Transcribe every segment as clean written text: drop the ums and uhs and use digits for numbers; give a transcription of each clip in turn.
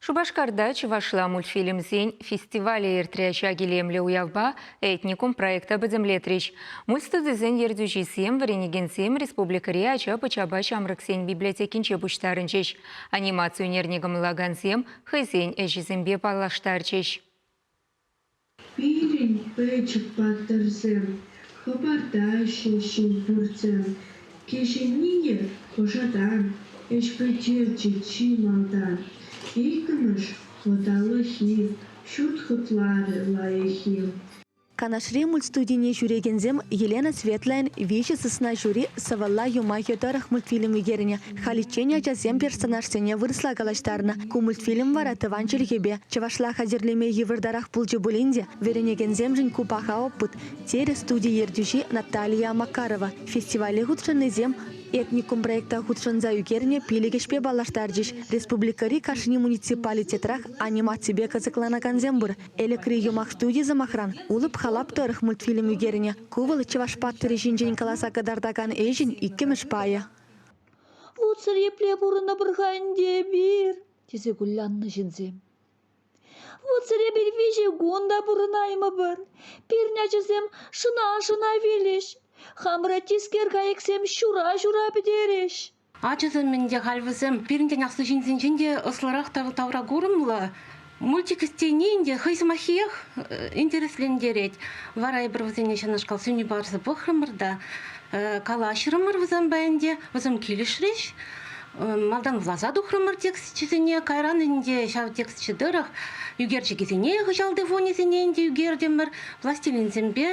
Шупашкарта чӑвашла мультфильмсен фестивалӗ иртрӗ. Ҫак илемлӗ уявпа «Этникум» проекта пӗтӗмлетрӗҫ. Мультстудисен ертӳҫисем, вӗренекенсем республикӑри ача-пӑчапа ҫамрӑксен библиотекинче пуҫтарӑнчӗҫ. Анимаци ӳнерне кӑмӑллакансем хӑйсен ӗҫӗсемпе паллаштарчӗҫ. Пирӗн пӗчӗк паттӑрсем хӑпартаҫҫӗ ҫул пӳртсем, Кӗҫӗннине ӑшӑтан, ӗҫ пӗтерчӗ чи малтан. Иккӗмӗш вӑталӑххи, ҫурт хӑтлавӗ лайӑххи. Канашри мультстудине ҫӳрекенсем Елена Светлаян Виҫӗ сысна ҫури сӑвӑлла юмахӗ тӑрӑх мультфильм ӳкернӗ. Халиччен ачасем персонажсене вырӑсла калаҫтарнӑ. Ку мультфильм вара тӑван чӗлхепе, чӑвашла хатӗрлеме йывӑртарах пулчӗ пулин те, вӗренекенсемшӗн ку паха опыт, терӗ студи ертӳҫи Наталья Макарова. Фестивале хутшӑннисем Этникум проекта хутшӑнса ӳкернӗ пилӗк ӗҫпе паллаштарчӗҫ. Республикӑри кашни муниципалитетрах анимаципе кӑсӑкланакансем пур. Элӗкри юмах студи, сӑмахран, Улӑп халап тӑрӑх мультфильм ӳкернӗ. Ку вӑл чӑваш паттӑрӗ ҫинчен каласа кӑтартакан ӗҫӗн иккӗмӗш пайӗ. Вутсӑр епле пурӑнӑпӑр-ха ӗнтӗ эпир, тесе куляннӑ ҫынсем. Вутсӑр эпир виҫӗ кун та пурӑнаймӑпӑр. Пирӗн ачасем шӑна-шӑна вилӗҫ. Хамӑра тискер кайӑксем ҫура-ҫура пӗтерӗҫ. Ачасем ӗнтӗ халь вӗсем пирӗнтен аслӑ ҫынсенчен те ӑслӑрах та тавракурӑмлӑ. Мультик тени ӗнтӗ хӑй сӑмаххиех интереслентерет. Вара эпир вӗсене ҫавнашкал сӳнӳ парса пӑхрӑмӑр та калаҫрӑмӑр вӗсемпе ӗнтӗ. Вӗсем килӗшрӗҫ. Малтан вуласа тухрӑмӑр тексчӗсене, кайран ӗнтӗ ҫав тексчӗ тӑрӑх ӳкерчӗкӗсене хыҫалти фонӗсене ӗнтӗ ӳкертӗмӗр, пластилинсемпе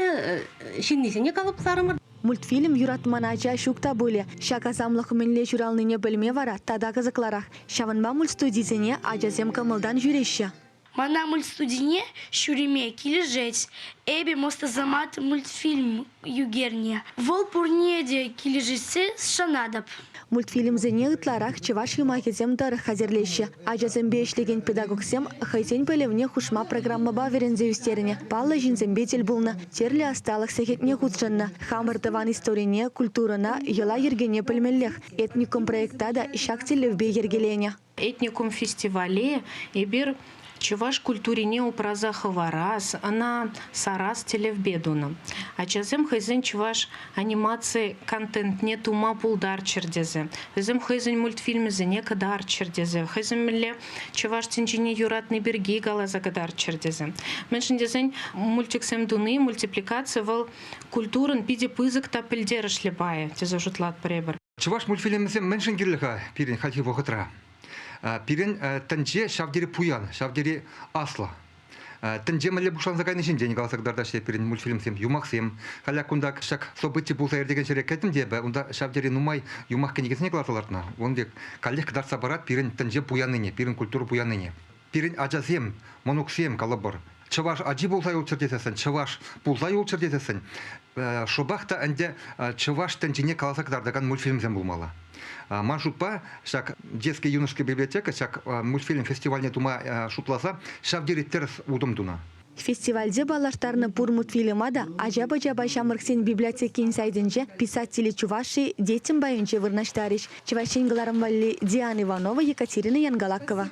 ҫыннисене калӑпларӑмӑр. Мультфильм юратман ача ҫук та пулӗ. Ҫак асамлӑх мӗнле ҫуралнине пӗлме вара тата кӑсӑкларах. Ҫавӑнпа мультстудисене ачасем кӑмӑлтан ҫӳреҫҫӗ. Мана мультстудине ҫӳреме килӗшет. Эпӗ Мостазамат мультфильм ӳкернӗ. Вӑл пурне те килӗшессе шанатӑп. Мультфильмсене ытларах чӑваш юмахӗсем тӑрӑх хатӗрлеҫҫӗ. Ачасемпе ӗҫлекен педагогсем хӑйсен пӗлӗвне хушма программӑпа вӗренсе ӳстернӗ, паллӑ ҫынсемпе тӗл пулнӑ, тӗрлӗ ӑсталӑх сехетне хутшӑннӑ. Хамӑр тӑван историне, культурӑна, йӑла-йӗркене пӗлмеллех. Этникум проекта та ҫак тӗллевпе йӗркеленӗ. Этникум фестивале эпир чӑваш культурине упраса хӑварас, ӑна сарас тӗллевпе тунӑ. Ачасем хӑйсен чӑваш анимаци контентне тума пултарччӑр тесе, вӗсем хӑйсен мультфильмӗсене кӑтартчӑр тесе, хӑйсем мӗнле чӑваш тӗнчине юратни пирки каласа кӑтартчӑр тесе. Мӗншӗн тесен мультиксем туни, мультипликаци вӑл культурӑн питӗ пысӑк та пӗлтерӗшлӗ пайӗ тесе шутлатпӑр эпир. Чӑваш мультфильмӗсем мӗншӗн кирлӗ-ха пирӗн хальхи вӑхӑтра? Пирӗн тӗнче ҫав тери пуян, ҫав тери аслӑ. Тӗнче мӗнле пуҫланса кайни ҫинчен каласа кӑтартаҫҫӗ пирӗн мультфильмсем, юмахсем. Халӗ кунта ҫак событи пулса иртекен ҫӗре кӗтӗм те эпӗ, унта ҫав тери нумай юмах кӗнекисене кӑларса лартнӑ. Ун пек каллех кӑтартса парать пирӗн тӗнче пуяннине, пирӗн культура пуяннине. Пирӗн ачасем, мӑнуксем, калӑпӑр, чӑваш ачи пулса юлччӑр тесессӗн, чӑваш пулса юлччӑр тесессӗн, шӑпах та ӗнтӗ чӑваш тӗнчине каласа кӑтартакан мультфильмсем пулмалла. Ман шутпа, ҫак детский юношеский библиотека ҫак мультфильм фестивальне тума шутласа ҫав тери тӗрӗс утӑм тунӑ. Фестивальте паллаштарнӑ пур мультфильма та ача-пӑчапа ҫамрӑксен библиотекин сайтӗнче Писатели Чувашии детям пайӗнче вырнаҫтарӗҫ. Чӑваш Ен кӑларӑм валли Диана Иванова, Екатерина Янгалакова.